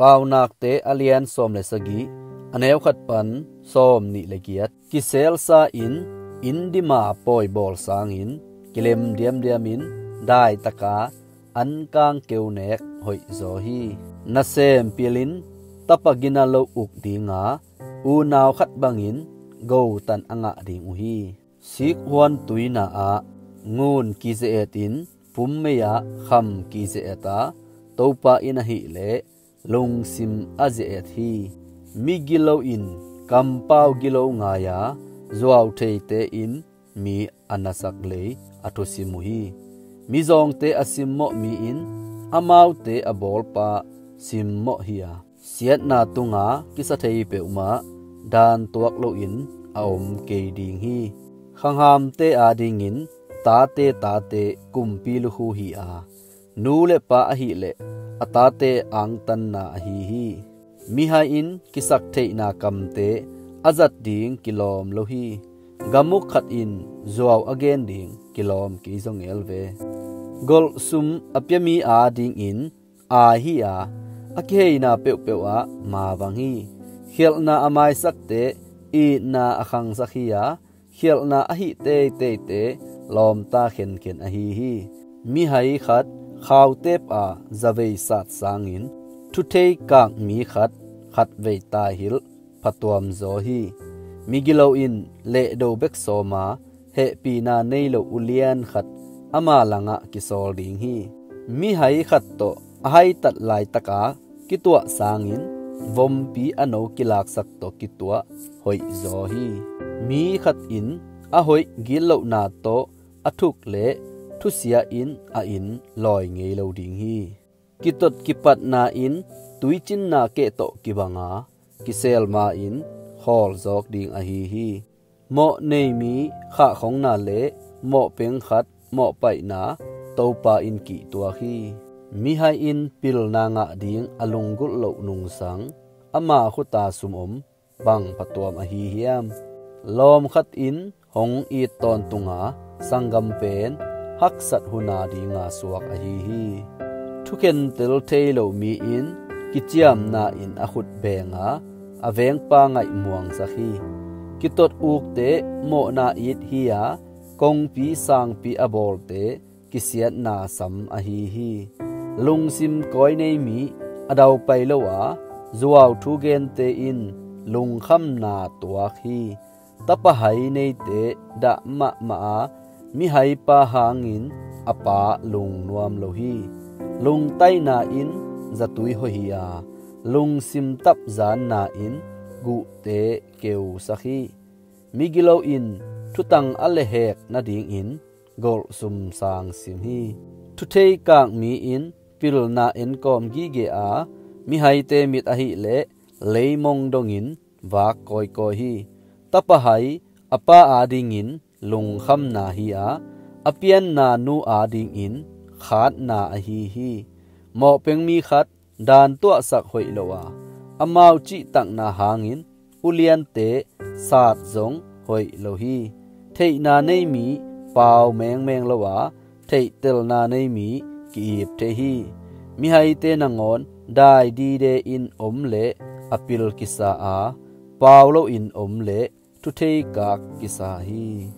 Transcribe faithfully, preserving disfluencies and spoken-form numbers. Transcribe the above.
Paunakte a lian sawm le sagih, a neu khat pan sawm nih le giat. Kiselsa in, inn dima pawi bawl sangin, kilem diamdiamin, daitaka an kangkeu nek hoihzaw hi. Nasem pilin tapa gina lo uk dinga, unau khat bangin gotan a ngah ding uh hi. Sikhuan tuina ah ngun kize-etin, pummei ah kham kize-eta, Topa in ahileh lungsim a ze-et hi. Migilo in kampau gilo ngai-a, zuautheite in mi a nasak lei a thusim uh hi. Mizawngte a simmawh mi in amaute a bawlpa simmawh hi-a, siatna tunga kisa thei peuhmah dan tuak loin a om kei ding hi. Khanghamte adingin tate tate kumpi lukhu hi-a, nu le pa ahileh a tate angtanna ahi hi. Mihai in kisaktheihna kamte a zat ding kilawm lo hi. Gamuk khat in zuau a gen ding kilawm kei zongel ve. Golhsum a pia mi adingin ai hi-a, a kiheina peuhpeuh ah mavang hi. Khialhna a maisakte itna a khangsak hi-a, khialhna a hih teiteite lawmta khenkhen ahi hi. Mihai khat khautep a zavei sat sangin, thuthei kak mi khat khatvei taihilh phatuamzaw hi. Migilo in lehdo bek sawma, hehpihna nei lo ulian khat ama langah kisawl ding hi. Mihai khat tawh a haitat laitaka kituah sangin, vompi a no kilaksak tawh kituah hoihzaw hi. Mi khat in a hoih gitlohna tawh a thuk le thusia in a inn lawi ngei lo ding hi. Kitot kipatna in tuicinna keh tawh kibanga, kisel ma-in khawlzawk ding ahi hi. Mawh nei mi khahkhongna le mawhpeng khat mawhpaihna Topa in kihtuak hi. Mihai in pilna ngah ding a lunggulh loh nungsang, ama khuta sum om bang phatuam ahi hiam? Lawm khat in hong it tawntunga sanggam pen haksat huna dinga suak ahi hi. Thukhentel thei lo mi in kiciamna in a khut benga, a vengpa ngaih muangsak hi. Kitot ukte mawhna it hi-a, kongpi sangpi a bawlte kisiatna sam ahi hi. Lungsim kawi nei mi a daupai lo a, zuau thu gente in lungkhamna tuak hi. Tapa hai neite dah mahmah a, mihaipa hangin a pa lungnuam lo hi. Lungtaina in zatui hoih hi-a, lungsim tapzanna in guhte keusak hi. Migilo in thutang a lehhek nadingin golhsum sang sim hi. Thuthei kak mi in pilna enkawm gige a, mihaite mit ahileh leimong dongin vak kawikawi hi. Tapa hai a pa adingin lungkhamna hi-a, a pianna nu adingin khatna ahi hi. Mawhpeng mi khat dan tuahsak hoih lo a, amau cihtakna hangin uliante sat zong hoih lo hi. Theihna nei mi pau mengmeng lo a, theihtelna nei mi ki-ip thei hi. Mihaite nangawn dai dide in om leh a pil kisa a, pau loin om leh thuthei kak kisa hi.